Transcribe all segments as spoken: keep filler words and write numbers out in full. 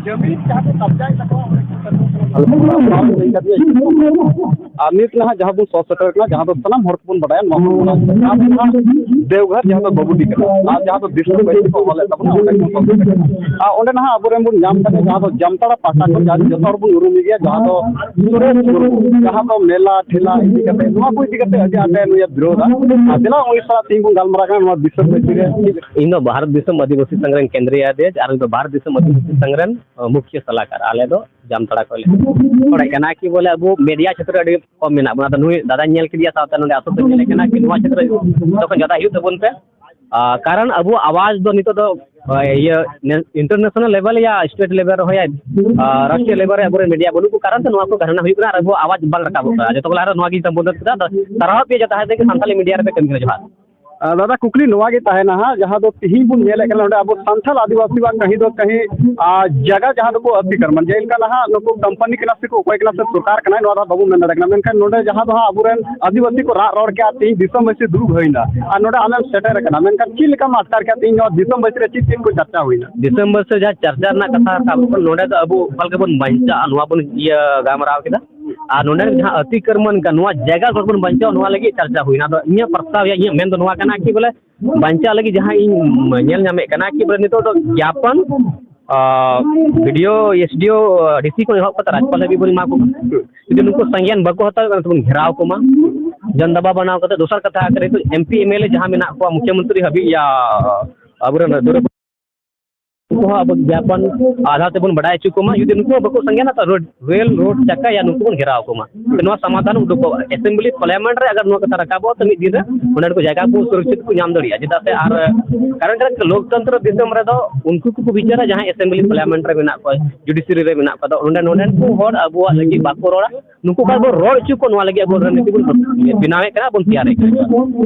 ᱡᱟᱹᱢᱤᱱ ᱡᱟᱦᱟᱸ ᱠᱚ ᱠᱟᱵᱽᱡᱟᱭᱮᱫ ᱛᱟᱠᱚᱣᱟ, ᱚᱸᱰᱮ ᱠᱚ ᱥᱮᱴᱮᱨ ᱠᱟᱱᱟ᱾ ᱟᱨ ᱱᱤᱛ ᱱᱟᱦᱟᱜ ᱡᱟᱦᱟᱸ ᱵᱚᱱ ᱥᱚᱦᱚᱨ ᱥᱮᱴᱮᱨ ᱠᱟᱱᱟ, ᱡᱟᱦᱟᱸ ᱫᱚ ᱥᱟᱱᱟᱢ ᱦᱚᱲ ᱠᱚᱵᱚᱱ ᱵᱟᱰᱟᱭᱟ, ᱱᱚᱣᱟ ᱦᱚᱸ ᱚᱱᱟ ᱟᱨ ᱱᱟᱦᱟᱜ ᱫᱮᱣᱜᱷᱚᱨ, ᱡᱟᱦᱟᱸ ᱫᱚ ᱜᱚᱵᱩᱰᱤ ᱠᱟᱱᱟ, ᱟᱨ ᱡᱟᱦᱟᱸ ᱫᱚ ᱫᱤᱥᱚᱢ ᱵᱟᱹᱭᱥᱤ ᱠᱚ ᱦᱚᱦᱚ ᱞᱮᱫ ᱛᱟᱵᱚᱱᱟ, ᱚᱸᱰᱮ ᱠᱷᱚᱱ ᱥᱚᱦᱚᱨ ᱥᱮᱴᱮᱨ ᱠᱟᱱᱟ᱾ ᱟᱨ ᱚᱸᱰᱮ ᱱᱟᱦᱟᱜ ᱟᱵᱚᱨᱮᱱ ᱵᱚᱱ ᱧᱟᱢ ᱠᱟᱫᱮᱭᱟ, ᱡᱟᱦᱟᱸ ᱫᱚ ᱡᱟᱢᱛᱟᱲᱟ ᱯᱟᱦᱴᱟ ᱠᱷᱚᱱ, ᱡᱟᱦᱟᱸ ᱫᱚ ᱡᱚᱛᱚ ᱦᱚᱲ ᱵᱚᱱ ᱩᱨᱩᱢᱮ ᱜᱮᱭᱟ, ᱡᱟᱦᱟᱸ ᱫᱚ ᱥᱩᱨᱮᱥ ᱢᱩᱨᱢᱩ, ᱡᱟᱦᱟᱸ ᱫᱚ ᱢᱮᱞᱟ ᱴᱷᱮᱞᱟ ᱤᱫᱤ ᱠᱟᱛᱮ, ᱱᱚᱣᱟ ᱠᱚ ᱤᱫᱤ ᱠᱟᱛᱮ ᱟᱹᱰᱤ ᱟᱸᱴᱮ ᱱᱩᱭᱮ ᱵᱤᱨᱳᱫᱟ᱾ ᱟᱨ ᱫᱮᱞᱟ ᱩᱱᱤ ᱥᱟᱞᱟᱜ ᱛᱮᱦᱮᱧ ᱵᱚᱱ ᱜᱟᱞᱢᱟᱨᱟᱜ ᱠᱟᱱᱟ ᱱᱚᱣᱟ ᱫᱤᱥᱚᱢ ᱵᱟᱹᱭᱥᱤ ᱨᱮ᱾ ᱤᱧ ᱫᱚ ᱵᱷᱟᱨᱚᱛ ᱫᱤᱥᱚᱢ ᱟᱹᱫᱤᱵᱟᱹᱥᱤ ᱥᱚᱝᱜᱷ ᱨᱮᱱ ᱠᱮᱱᱫᱨᱤᱭᱚ ᱟᱫᱷᱭᱚᱠᱥ ᱟᱨ ᱤᱧ ᱫᱚ ᱵᱷᱟᱨᱚᱛ ᱫᱤᱥᱚᱢ ᱟᱹᱫᱤᱵᱟᱹᱥᱤ ᱥᱚᱝᱜᱷ ᱨᱮᱱ, ᱟ, ᱢᱩᱠᱷᱤᱭᱟᱹ ᱥᱟᱞᱟᱠᱟᱨ᱾ ᱟᱞᱮ ᱫᱚ ᱡᱟᱢᱛᱟᱲᱟ ᱠᱷᱚᱱ ᱞᱮ ᱨᱚᱲᱮᱫ ᱠᱟᱱᱟ ᱠᱤ ᱵᱚᱞᱮ ᱟᱵᱚ ᱢᱤᱰᱤᱭᱟ ᱠᱷᱮᱛᱨᱮ ᱟᱹᱰᱤ ᱠᱚᱢ ᱢᱮᱱᱟᱜ ᱵᱚᱱᱟ᱾ ᱟᱫᱚ ᱱᱩᱭ ᱫᱟᱫᱟᱧ ᱧᱮᱞ ᱠᱮᱫᱮᱭᱟ, ᱥᱟᱶᱛᱮ ᱱᱚᱰᱮ ᱟᱛᱳ ᱛᱮ ᱧᱮᱞᱮ ᱠᱟᱱᱟ ᱠᱤ ᱱᱚᱣᱟ ᱠᱷᱮᱛᱨᱮ ᱡᱚᱛᱚ ᱠᱷᱚᱱ ᱡᱟᱫᱟ ᱦᱩᱭᱩᱜ ᱛᱟᱵᱚᱱ ᱯᱮ᱾ ᱟ, ᱠᱟᱨᱚᱱ ᱟᱵᱚᱣᱟᱜ ᱟᱣᱟᱡᱽ ᱫᱚ ᱱᱤᱛᱚᱜ ᱫᱚ, ᱟ, ᱤᱭᱟᱹ, ᱱᱮ-, ᱤᱱᱴᱟᱨᱱᱮᱥᱚᱱᱟᱞ ᱞᱮᱵᱮᱞ ᱭᱟ ᱥᱴᱮᱴ ᱞᱮᱵᱮᱞ ᱨᱮᱦᱚᱸ ᱭᱟ, ᱟ, ᱨᱟᱥᱴᱨᱤᱭᱚ ᱞᱮᱵᱮᱞ ᱨᱮ ᱟᱵᱚᱨᱮᱱ ᱢᱤᱰᱤᱭᱟ ᱵᱟᱹᱱᱩᱜ ᱠᱚ ᱠᱟᱨᱚᱱ ᱛᱮ ᱱᱚᱣᱟ ᱠᱚ ᱜᱷᱟᱴᱱᱟ ᱦᱩᱭᱩᱜ ᱠᱟᱱᱟ ᱟᱨ ᱟᱵᱚᱣᱟᱜ ᱟᱣᱟᱡᱽ ᱵᱟᱝ ᱨᱟᱠᱟᱵᱚᱜ ᱠᱟᱱᱟ᱾ ᱡᱚᱛᱚ ᱠᱚ ᱞᱟᱦᱟ ᱨᱮ ᱱᱚᱣᱟ ᱜᱤᱧ ᱥᱚᱢᱵᱳᱫᱷᱚᱱ ᱠᱮᱫᱟ᱾ ᱟᱫᱚ ᱥᱟᱨᱦᱟᱣ ᱯᱮ ᱡᱮ ᱡᱟᱦᱟᱸᱭ ᱛᱮᱜᱮ ᱥᱟᱱᱛᱟᱞᱤ ᱢᱤᱰᱤᱭᱟ ᱨᱮᱯᱮ ᱠᱟᱹᱢᱤ ᱠᱟᱱᱟ᱾ ᱡᱚᱦᱟᱨ᱾ ᱟ, ᱫᱟᱫᱟ, ᱠᱩᱠᱞᱤ ᱱᱚᱣᱟ ᱜᱮ ᱛᱟᱦᱮᱱᱟ ᱦᱟᱸᱜ, ᱡᱟᱦᱟᱸ ᱫᱚ ᱛᱤᱦᱤᱧ ᱵᱚᱱ ᱧᱮᱞᱮᱫ ᱠᱟᱱᱟ, ᱱᱚᱰᱮ ᱟᱵᱚ ᱥᱟᱱᱛᱟᱲ ᱟᱹᱫᱤᱵᱟᱹᱥᱤᱣᱟᱜ ᱠᱟᱹᱦᱤ ᱫᱚ ᱠᱟᱹᱦᱤ, ᱟ, ᱡᱟᱭᱜᱟ ᱡᱟᱦᱟᱸ ᱫᱚᱠᱚ ᱟᱹᱛᱤ ᱠᱟᱱᱟ, ᱢᱟᱱᱮ ᱡᱮᱞᱮᱠᱟ ᱱᱟᱦᱟᱜ ᱱᱩᱠᱩ ᱠᱳᱢᱯᱟᱱᱤ ᱠᱟᱱᱟ ᱥᱮᱠᱚ ᱚᱠᱚᱭ ᱠᱟᱱᱟ ᱥᱮ ᱥᱚᱨᱠᱟᱨ ᱠᱟᱱᱟᱭ, ᱱᱚᱣᱟ ᱫᱚ ᱦᱟᱸᱜ ᱵᱟᱵᱚᱱ ᱢᱮᱱ ᱫᱟᱲᱮᱭᱟᱜ ᱠᱟᱱᱟ᱾ ᱢᱮᱱᱠᱷᱟᱱ ᱱᱚᱰᱮ ᱡᱟᱦᱟᱸ ᱫᱚ ᱦᱟᱸᱜ ᱟᱵᱚᱨᱮᱱ ᱟᱹᱫᱤᱵᱟᱹᱥᱤ ᱠᱚ ᱨᱟᱜ ᱨᱚᱲ ᱠᱮᱜᱼᱟ, ᱛᱤᱦᱤᱧ ᱫᱤᱥᱚᱢ ᱵᱟᱹᱥᱤ ᱫᱩᱲᱩᱵ ᱦᱩᱭᱱᱟ ᱟᱨ ᱱᱚᱰᱮ ᱟᱢᱮᱢ ᱥᱮᱴᱮᱨ ᱟᱠᱟᱱᱟ, ᱢᱮᱱᱠᱷᱟᱱ ᱪᱮᱫ ᱞᱮᱠᱟᱢ ᱟᱴᱠᱟᱨ ᱠᱮᱜᱼᱟ ᱛᱤᱦᱤᱧ ᱱᱚᱣᱟ ᱫᱤᱥᱚᱢ ᱵᱟᱹᱥᱤ ᱨᱮ ᱪᱮᱫ ᱪᱮᱫ ᱠᱚ ᱪᱟᱨᱪᱟ ᱦᱩᱭᱱᱟ? ᱫᱤᱥᱚᱢ ᱵᱟᱹᱥᱤ ᱨᱮ ᱡᱟᱦᱟᱸ ᱪᱟᱨᱪᱟ ᱨᱮᱱᱟᱜ ᱠᱟᱛᱷᱟ ᱨᱟᱠᱟᱵ ᱠᱟᱱᱟ, ᱱᱚᱰᱮ ᱫᱚ ᱟᱵᱚ ᱚᱠᱟ ᱞᱮᱠᱟ ᱵᱚᱱ ᱵᱟᱧᱪᱟᱜᱼᱟ, ᱱᱚᱣᱟ ᱵᱚᱱ ᱤᱭᱟᱹ ᱜᱟᱞᱢᱟᱨᱟᱣ ᱠᱮᱫᱟ᱾ ᱟᱨ ᱱᱚᱰᱮ ᱡᱟᱦᱟᱸ ᱟᱹᱛᱤ ᱠᱟᱹᱨᱢᱟᱹᱱ ᱠᱟᱱ, ᱱᱚᱣᱟ ᱡᱟᱭᱜᱟ ᱠᱚ ᱵᱚᱱ ᱵᱟᱧᱪᱟᱣ, ᱱᱚᱣᱟ ᱞᱟᱹᱜᱤᱫ ᱪᱟᱨᱪᱟ ᱦᱩᱭᱱᱟ᱾ ᱟᱫᱚ ᱤᱧᱟᱹᱜ ᱯᱨᱚᱥᱛᱟᱵ ᱭᱟ, ᱤᱧᱟᱹᱜ ᱢᱮᱱ ᱫᱚ ᱱᱚᱣᱟ ᱠᱟᱱᱟ ᱠᱤ ᱵᱚᱞᱮ ᱵᱟᱧᱪᱟᱣ ᱞᱟᱹᱜᱤᱫ ᱡᱟᱦᱟᱸ ᱤᱧ ᱧᱮᱞ ᱧᱟᱢᱮᱫ ᱠᱟᱱᱟ ᱠᱤ ᱵᱚᱞᱮ ᱱᱤᱛᱚᱜ ᱫᱚ ᱡᱟᱯᱟᱱ, ᱟ, ᱵᱤ ᱰᱤ ᱳ, ᱮᱥ ᱰᱤ ᱳ, ᱰᱤ ᱥᱤ ᱠᱷᱚᱱ ᱮᱦᱚᱵ ᱠᱟᱛᱮ ᱨᱟᱡᱽᱯᱟᱞ ᱦᱟᱹᱵᱤᱡ ᱵᱚᱱ ᱮᱢᱟ ᱠᱚ ᱠᱟᱱᱟ᱾ ᱡᱩᱫᱤ ᱱᱩᱠᱩ ᱥᱟᱸᱜᱮᱭᱟᱱ ᱵᱟᱠᱚ ᱦᱟᱛᱟᱣ ᱠᱟᱱᱟ, ᱛᱚᱵᱚᱱ ᱜᱷᱮᱨᱟᱣ ᱠᱚᱢᱟ᱾ ᱡᱚᱱ ᱫᱟᱵᱟ ᱵᱮᱱᱟᱣ ᱠᱟᱛᱮ, ᱫᱚᱥᱟᱨ ᱠᱟᱛᱷᱟ ᱠᱟᱱᱟ, ᱱᱤᱛᱚᱜ M P M L A ᱡᱟᱦᱟᱸ ᱢᱮᱱᱟᱜ ᱠᱚᱣᱟ, ᱢᱩᱠᱷᱭᱟᱹ ᱢᱚᱱᱛᱨᱤ ᱦᱟᱹᱵᱤᱡ ᱭᱟ ᱟᱵᱚᱨᱮᱱ ᱫᱩᱨ ᱩᱱᱠᱩ ᱦᱚᱸ ᱟᱵᱚ ᱡᱟᱯᱟᱱ ᱟᱫᱷᱟᱨ ᱛᱮᱵᱚᱱ ᱵᱟᱰᱟᱭ ᱦᱚᱪᱚ ᱠᱚᱢᱟ᱾ ᱡᱩᱫᱤ ᱱᱩᱠᱩ ᱦᱚᱸ ᱵᱟᱠᱚ ᱥᱟᱸᱜᱮᱱᱟ, ᱛᱚ ᱨᱳᱰ, ᱨᱮᱞ ᱨᱳᱰ ᱪᱟᱠᱟ ᱭᱟ ᱱᱩᱠᱩ ᱵᱚᱱ ᱜᱷᱮᱨᱟᱣ ᱠᱚᱢᱟ᱾ ᱱᱚᱣᱟ ᱥᱚᱢᱟᱫᱷᱟᱱ ᱩᱰᱩᱠᱚᱜᱼᱟ᱾ ᱮᱥᱮᱢᱵᱞᱤ ᱯᱟᱨᱞᱟᱢᱮᱱᱴ ᱨᱮ ᱟᱜᱟᱨ ᱱᱚᱣᱟ ᱠᱟᱛᱷᱟ ᱨᱟᱠᱟᱵᱚᱜᱼᱟ, ᱛᱚ ᱢᱤᱫ ᱫᱤᱱ ᱨᱮ ᱚᱸᱰᱮ ᱠᱚ ᱡᱟᱭᱜᱟ ᱠᱚ ᱥᱩᱨᱚᱠᱪᱤᱛ ᱠᱚ ᱧᱟᱢ ᱫᱟᱲᱮᱭᱟᱜᱼᱟ᱾ ᱪᱮᱫᱟᱜ ᱥᱮ ᱟᱨ ᱠᱟᱨᱚᱱ ᱠᱟᱱᱟ ᱞᱳᱠᱛᱚᱱᱛᱨᱚ ᱫᱤᱥᱚᱢ ᱨᱮᱫᱚ ᱩᱱᱠᱩ ᱠᱚᱠᱚ ᱵᱤᱪᱟᱹᱨᱟ ᱡᱟᱦᱟᱸᱭ ᱮᱥᱮᱢᱵᱞᱤ ᱯᱟᱨᱞᱟᱢᱮᱱᱴ ᱨᱮ ᱢᱮᱱᱟᱜ ᱠᱚᱣᱟ, ᱡᱩᱰᱤᱥᱤᱭᱟᱨᱤ ᱨᱮ ᱢᱮᱱᱟᱜ ᱠᱚᱣᱟ᱾ ᱟᱫᱚ ᱚᱸᱰᱮ ᱱᱚᱰᱮᱱ ᱠᱚ ᱦᱚᱲ ᱟᱵᱚᱣᱟᱜ ᱞᱟᱹᱜᱤᱫ ᱵᱟᱠᱚ ᱨᱚᱲᱟ, ᱱᱩᱠᱩ ᱚᱠᱟ ᱵᱚᱱ ᱨᱚᱲ ᱦᱚᱪᱚ ᱠᱚᱣᱟ, ᱱᱚᱣᱟ ᱞᱟᱹᱜᱤᱫ ᱟᱵᱚ ᱨᱚᱱᱱᱤᱛᱤ ᱵᱚᱱ ᱵᱮᱱᱟᱣᱮᱫ ᱠᱟᱱᱟ, ᱵᱚᱱ ᱛᱮᱭᱟᱨᱮᱫ ᱠᱟᱱᱟ᱾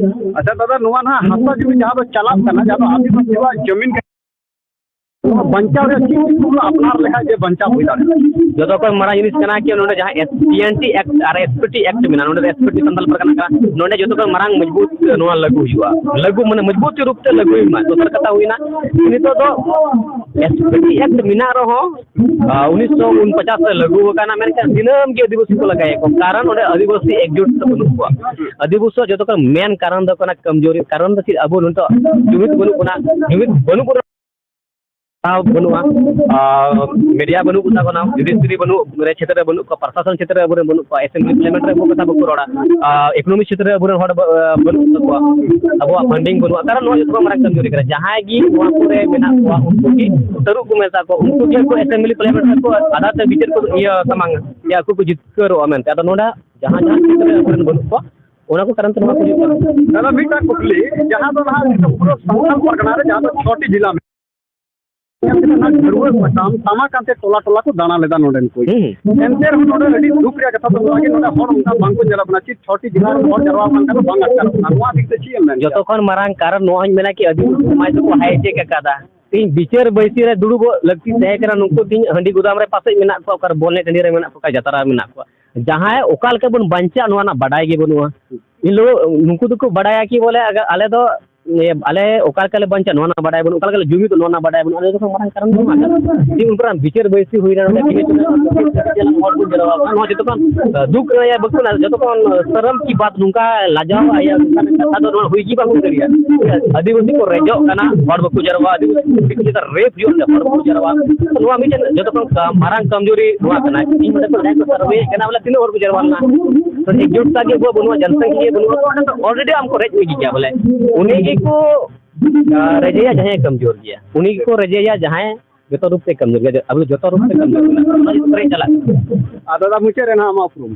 ᱟᱪᱪᱷᱟ ᱫᱟᱫᱟ, ᱱᱚᱣᱟ ᱱᱟᱦᱟᱜ ᱦᱟᱥᱟ ᱡᱩᱢᱤ ᱡᱟᱦᱟᱸ ᱫᱚ ᱪᱟᱞᱟᱜ ᱠᱟᱱᱟ, ᱡᱟᱦᱟᱸ ᱫᱚ ᱟᱹᱫᱤᱵᱟᱹᱥᱤᱭᱟᱜ ᱡᱚᱢᱤᱱ ᱠᱟᱱᱟ, ᱱᱚᱣᱟ ᱵᱟᱧᱪᱟᱣ ᱨᱮᱭᱟᱜ ᱪᱮᱫ ᱪᱮᱫ ᱠᱚ ᱟᱯᱱᱟᱨ ᱞᱮᱠᱷᱟᱡ ᱡᱮ ᱵᱟᱧᱪᱟᱣ ᱦᱩᱭ ᱫᱟᱲᱮᱭᱟᱜᱼᱟ? ᱡᱚᱛᱚ ᱠᱷᱚᱱ ᱢᱟᱨᱟᱝ ᱡᱤᱱᱤᱥ ᱠᱟᱱᱟ ᱠᱤ ᱱᱚᱰᱮ ᱡᱟᱦᱟᱸ ᱴᱤ ᱮᱱ ᱴᱤ ᱮᱠᱴ ᱟᱨ ᱮᱥ ᱯᱤ ᱴᱤ ᱮᱠᱴ ᱢᱮᱱᱟᱜᱼᱟ, ᱱᱚᱰᱮ ᱫᱚ ᱮᱥ ᱯᱤ ᱴᱤ ᱥᱟᱱᱛᱟᱲ ᱯᱟᱨᱜᱟᱱᱟ ᱠᱟᱱᱟ, ᱱᱚᱰᱮ ᱡᱚᱛᱚ ᱠᱷᱚᱱ ᱢᱟᱨᱟᱝ ᱢᱚᱡᱽᱵᱩᱛ ᱱᱚᱣᱟ ᱞᱟᱹᱜᱩ ᱦᱩᱭᱩᱜᱼᱟ, ᱞᱟᱹᱜᱩ ᱢᱟᱱᱮ ᱢᱚᱡᱽᱵᱩᱛ ᱨᱩᱯ ᱛᱮ ᱞᱟᱹᱜᱩᱭ ᱢᱟ᱾ ᱫᱚᱥᱟᱨ ᱠᱟᱛᱷᱟ ᱦᱩᱭᱱᱟ, ᱱᱤᱛᱚᱜ ᱫᱚ ᱮᱥ ᱯᱤ ᱴᱤ ᱮᱠᱴ ᱢᱮᱱᱟᱜ ᱨᱮᱦᱚᱸ, ᱟᱨ ᱩᱱᱤᱥᱥᱚ ᱩᱱᱯᱚᱪᱟᱥ ᱨᱮ ᱞᱟᱹᱜᱩ ᱟᱠᱟᱱᱟ, ᱢᱮᱱᱠᱷᱟᱱ ᱫᱤᱱᱟᱹᱢ ᱜᱮ ᱟᱹᱫᱤᱵᱟᱹᱥᱤ ᱠᱚ ᱞᱟᱜᱟᱭᱮᱫ ᱠᱚ, ᱠᱟᱨᱚᱱ ᱚᱸᱰᱮ ᱟᱹᱫᱤᱵᱟᱹᱥᱤ ᱮᱠᱡᱩᱴ ᱫᱚ ᱵᱟᱹᱱᱩᱜ ᱠᱚᱣᱟ᱾ ᱟᱹᱫᱤᱵᱟᱹᱥᱤᱭᱟᱜ ᱡᱚᱛᱚ ᱠᱷᱚᱱ ᱢᱮᱱ ᱠᱟᱨᱚᱱ ᱫᱚ ᱠᱟᱱᱟ ᱠᱚᱢᱡᱳᱨᱤ, ᱠᱟᱨᱚᱱ ᱫᱚ ᱪᱮᱫ? ᱟᱵᱚ ᱱᱤᱛᱚᱜ ᱡᱩᱢᱤᱫ ᱵᱟᱹᱱᱩᱜ ᱵᱚᱱᱟ, ᱡᱩᱢᱤᱫ ᱵᱟᱹᱱᱩᱜ ᱵᱚᱱᱟ, ᱵᱟᱹᱱᱩᱜᱼᱟ, ᱟᱨ ᱢᱤᱰᱤᱭᱟ ᱵᱟᱹᱱᱩᱜ ᱠᱚᱛᱟ ᱵᱚᱱᱟ, ᱡᱩᱰᱤᱥᱤᱭᱟᱨᱤ ᱵᱟᱹᱱᱩᱜ, ᱨᱮ ᱪᱷᱮᱛᱨᱚ ᱨᱮ ᱵᱟᱹᱱᱩᱜ ᱠᱚᱣᱟ, ᱯᱨᱚᱥᱟᱥᱚᱱ ᱪᱷᱮᱛᱨᱚ ᱨᱮ ᱟᱵᱚᱨᱮᱱ ᱵᱟᱹᱱᱩᱜ ᱠᱚᱣᱟ, ᱮᱥᱮᱢᱵᱞᱤ ᱯᱟᱨᱞᱟᱢᱮᱱᱴ ᱨᱮ ᱟᱵᱚ ᱠᱟᱛᱷᱟ ᱵᱟᱠᱚ ᱨᱚᱲᱟ, ᱟᱨ ᱤᱠᱳᱱᱚᱢᱤ ᱪᱷᱮᱛᱨᱚ ᱨᱮ ᱟᱵᱚᱨᱮᱱ ᱦᱚᱲ ᱵᱟ-, ᱵᱟᱹᱱᱩᱜ ᱛᱟᱠᱚᱣᱟ, ᱟᱵᱚᱣᱟᱜ ᱯᱷᱟᱱᱰᱤᱝ ᱵᱟᱹᱱᱩᱜᱼᱟ, ᱠᱟᱨᱚᱱ ᱱᱚᱣᱟ ᱡᱚᱛᱚ ᱠᱷᱚᱱ ᱢᱟᱨᱟᱝ ᱠᱚᱢᱡᱳᱨᱤ ᱠᱟᱱᱟ᱾ ᱡᱟᱦᱟᱸᱭ ᱜᱮ ᱱᱚᱣᱟ ᱠᱚᱨᱮ ᱢᱮᱱᱟᱜ ᱠᱚᱣᱟ, ᱩᱱᱠᱩ ᱜᱮ ᱛᱟᱹᱨᱩᱵ ᱠᱚ ᱢᱮᱛᱟ ᱠᱚᱣᱟ, ᱩᱱᱠᱩ ᱜᱮ ᱠᱚ ᱮᱥᱮᱢᱵᱞᱤ ᱯᱟᱨᱞᱟᱢᱮᱱᱴ ᱨᱮᱠᱚ ᱟᱫᱟᱞᱚᱛ ᱨᱮ ᱵᱤᱪᱟᱹᱨ ᱠᱚ ᱤᱭᱟᱹ ᱥᱟᱢᱟᱝᱟ, ᱡᱮ ᱟᱠᱚ ᱠᱚ ᱡᱤᱛᱠᱟᱹᱨᱚᱜᱼᱟ ᱢᱮᱱᱛᱮ᱾ ᱟᱫᱚ ᱱᱚᱰᱮ ᱡᱟᱦᱟᱸ ᱡᱟᱦᱟᱸ ᱠᱷᱮᱛᱨᱮ ᱟᱵᱚᱨᱮᱱ ᱵᱟᱹᱱᱩᱜ ᱠᱚᱣᱟ, ᱚᱱᱟ ᱠᱚ ᱠᱟᱨᱚᱱ ᱛᱮ ᱱᱚᱣᱟ ᱠᱚ ᱦᱩᱭᱩᱜ ᱠᱟᱱᱟ᱾ ᱫᱟᱫᱟ, ᱢᱤᱫᱴᱟᱝ ᱠᱩᱠᱞᱤ, ᱡᱟᱦᱟᱸ ᱫᱚ ᱱᱟᱦᱟᱜ ᱱᱤᱛᱚᱜ ᱯᱩᱨᱟᱹ ᱥᱟᱱᱛᱟᱲ ᱯᱟᱨᱜᱟᱱᱟ ᱨᱮ ᱡᱟᱦᱟᱸ ᱫᱚ ᱪᱷᱚᱴᱤ ᱡᱮᱞᱟ ᱢᱮᱱᱟᱜᱼᱟ, ᱮᱱᱛᱮ ᱱᱟᱦᱟᱜ ᱜᱷᱟᱹᱨᱣᱟᱹ ᱥᱟᱠᱟᱢ ᱛᱟᱢᱟ ᱠᱟᱱᱛᱮ ᱴᱚᱞᱟ ᱴᱚᱞᱟ ᱠᱚ ᱫᱟᱬᱟ ᱞᱮᱫᱟ ᱱᱚᱰᱮᱱ ᱠᱚ᱾ ᱦᱩᱸ᱾ ᱮᱱᱛᱮ ᱨᱮᱦᱚᱸ ᱱᱚᱰᱮ ᱟᱹᱰᱤ ᱫᱩᱠ ᱨᱮᱭᱟᱜ ᱠᱟᱛᱷᱟ ᱫᱚ ᱱᱚᱣᱟ ᱜᱮ, ᱱᱚᱰᱮ ᱦᱚᱲ ᱚᱱᱠᱟ ᱵᱟᱝ ᱠᱚ ᱧᱮᱞᱚᱜ ᱠᱟᱱᱟ, ᱪᱮᱫ ᱪᱷᱚᱴᱤ ᱡᱮᱞᱟ ᱨᱮᱱ ᱦᱚᱲ ᱡᱟᱨᱣᱟ ᱵᱟᱝ ᱠᱟᱱᱟ, ᱵᱟᱝ ᱟᱴᱠᱟᱨᱚᱜ ᱠᱟᱱᱟ, ᱱᱚᱣᱟ ᱫᱤᱠ ᱛᱮ ᱪᱮᱫ ᱮᱢ ᱢᱮᱱ ᱠᱮᱭᱟ? ᱡᱚᱛᱚ ᱠᱷᱚᱱ ᱢᱟᱨᱟᱝ ᱠᱟᱨᱚᱱ ᱱᱚᱣᱟᱧ ᱢᱮᱱᱟ ᱠᱤ ᱟᱹᱫᱤᱵᱟᱹᱥᱤ ᱥᱚᱢᱟᱡᱽ ᱫᱚᱠᱚ hijack ᱟᱠᱟᱫᱟ᱾ ᱛᱮᱦᱮᱧ ᱵᱤᱪᱟᱹᱨ ᱵᱟᱹᱭᱥᱤ ᱨᱮ ᱫᱩᱲᱩᱵᱚᱜ ᱞᱟᱹᱠᱛᱤ ᱛᱟᱦᱮᱸ ᱠᱟᱱᱟ, ᱱᱩᱠᱩ ᱛᱮᱦᱮᱧ ᱦᱟᱺᱰᱤ ᱜᱩᱫᱟᱢ ᱨᱮ ᱯᱟᱥᱮᱡ ᱢᱮᱱᱟᱜ ᱠᱚᱣᱟ, ᱚᱠᱟᱨᱮ ᱵᱚᱞ ᱮᱱᱮᱡ ᱴᱟᱺᱰᱤ ᱨᱮ ᱢᱮᱱᱟᱜ ᱠᱚᱣᱟ, ᱚᱠᱟ ᱡᱟᱛᱨᱟ ᱨᱮ ᱢᱮᱱᱟᱜ ᱠᱚᱣᱟ᱾ ᱡᱟᱦᱟᱸᱭ ᱚᱠᱟ ᱞᱮᱠᱟ ᱵᱚᱱ ᱵᱟᱧᱪᱟᱜ, ᱱᱚᱣᱟ ᱨᱮᱱᱟᱜ ᱵᱟᱰᱟᱭ ᱜᱮ ᱵᱟᱹᱱᱩᱜᱼᱟ᱾ ᱤᱱ ᱦᱤᱞᱳᱜ ᱱᱩᱠᱩ ᱫᱚᱠᱚ ᱵᱟᱰᱟᱭᱟ ᱠᱤ ᱵᱚᱞᱮ ᱟᱜ-, ᱟᱞᱮ ᱫᱚ, ᱮ, ᱟᱞᱮ ᱚᱠᱟ ᱞᱮᱠᱟ ᱞᱮ ᱵᱟᱧᱪᱟᱜ, ᱱᱚᱣᱟ ᱨᱮᱱᱟᱜ ᱵᱟᱰᱟᱭ ᱵᱟᱹᱱᱩᱜᱼᱟ, ᱚᱠᱟ ᱞᱮᱠᱟ ᱞᱮ ᱡᱩᱢᱤᱫᱚᱜ, ᱱᱚᱣᱟ ᱨᱮᱱᱟᱜ ᱵᱟᱰᱟᱭ ᱵᱟᱹᱱᱩᱜᱼᱟ᱾ ᱟᱞᱮ ᱡᱚᱛᱚ ᱠᱷᱚᱱ ᱢᱟᱨᱟᱝ ᱠᱟᱨᱚᱱ ᱫᱚ ᱱᱚᱣᱟ ᱠᱟᱱᱟ᱾ ᱡᱮ ᱩᱱᱠᱩ ᱨᱮᱱ ᱵᱤᱪᱟᱹᱨ ᱵᱟᱹᱭᱥᱤ ᱦᱩᱭᱱᱟ, ᱱᱚᱰᱮ ᱵᱤᱱᱟᱹ ᱪᱩᱱᱟᱹ ᱦᱚᱲ ᱵᱚᱱ ᱡᱟᱨᱣᱟ ᱟᱠᱟᱱᱟ, ᱱᱚᱣᱟ ᱡᱚᱛᱚ ᱠᱷᱚᱱ, ᱮ, ᱫᱩᱠ ᱨᱮᱭᱟᱜ ᱵᱟᱹᱠᱩ ᱢᱮᱱᱟᱜᱼᱟ, ᱡᱚᱛᱚ ᱠᱷᱚᱱ, ᱮ, ᱥᱚᱨᱚᱢ ᱠᱤ ᱵᱟᱛ ᱱᱚᱝᱠᱟ ᱞᱟᱡᱟᱣ ᱟᱭᱟ ᱱᱚᱝᱠᱟᱱ ᱠᱟᱛᱷᱟ ᱫᱚ ᱱᱚᱣᱟ ᱦᱩᱭ ᱜᱮ ᱵᱟᱝ ᱦᱩᱭ ᱫᱟᱲᱮᱭᱟᱜᱼᱟ᱾ ᱟᱹᱫᱤᱵᱟᱹᱥᱤ ᱠᱚ ᱨᱮᱡᱚᱜ ᱠᱟᱱᱟ, ᱦᱚᱲ ᱵᱟᱠᱚ ᱡᱟᱨᱣᱟ, ᱟᱹᱫᱤᱵᱟᱹᱥᱤ ᱠᱚ ᱪᱮᱛᱟᱱ ᱨᱮᱯ ᱦᱩᱭᱩᱜ ᱠᱟᱱᱟ, ᱦᱚᱲ ᱵᱟᱠᱚ ᱡᱟᱨᱣᱟ᱾ ᱱᱚᱣᱟ ᱢᱤᱫᱴᱮᱱ ᱡᱚᱛᱚ ᱠᱷᱚᱱ ᱠᱟ-, ᱢᱟᱨᱟᱝ ᱠᱚᱢᱡᱳᱨᱤ ᱱᱚᱣᱟ ᱠᱟᱱᱟ᱾ ᱤᱧ ᱱᱚᱰᱮ ᱠᱷᱚᱱ ᱡᱟᱦᱟᱸᱭ ᱠᱚ ᱥᱟᱨᱵᱷᱮ ᱠᱟᱱᱟ, ᱵᱚᱞᱮ ᱛᱤᱱᱟᱹᱜ ᱦᱚᱲ ᱠᱚ ᱡᱟᱨᱣᱟ ᱞᱮᱱᱟ? ᱛᱚ ᱮᱠᱡᱩᱴ ᱜᱮ ᱵᱟᱹᱱᱩᱜᱼᱟ, ᱡᱚᱱᱥᱚᱝᱠᱷᱭᱟ ᱜᱮ ᱵᱟᱹᱱᱩᱜᱼᱟ, ᱛᱚ ᱚᱸᱰᱮ ᱫᱚ already ᱟᱢ ᱠᱚ ᱨᱮᱡ ᱤᱫᱤ ᱜᱮᱭᱟ᱾ ᱵᱚᱞᱮ ᱩᱱᱤ ᱜᱮᱠᱚ, ᱟ, ᱨᱮᱡᱮᱭᱟ ᱡᱟᱦᱟᱸᱭ ᱠᱚᱢᱡᱳᱨ ᱜᱮᱭᱟ, ᱩᱱᱤ ᱜᱮᱠᱚ ᱨᱮᱡᱮᱭᱟ ᱡᱟᱦᱟᱸᱭ ᱡᱚᱛᱚ ᱨᱩᱯ ᱛᱮ ᱠᱚᱢᱡᱳᱨ ᱜᱮᱭᱟ, ᱟᱵᱚ ᱡᱚᱛᱚ ᱨᱩᱯ ᱛᱮ ᱠᱚᱢᱡᱳᱨ ᱢᱮᱱᱟᱜ ᱵᱚᱱᱟ, ᱚᱱᱟ ᱡᱚᱛᱚ ᱨᱮᱡ ᱪᱟᱞᱟᱜ ᱠᱟᱱᱟ᱾ ᱟᱫᱚ ᱫᱟᱫᱟ, ᱢᱩᱪᱟᱹᱫ ᱨᱮ ᱱᱟᱦᱟᱜ ᱟᱢᱟᱜ ᱩᱯᱨᱩᱢ᱾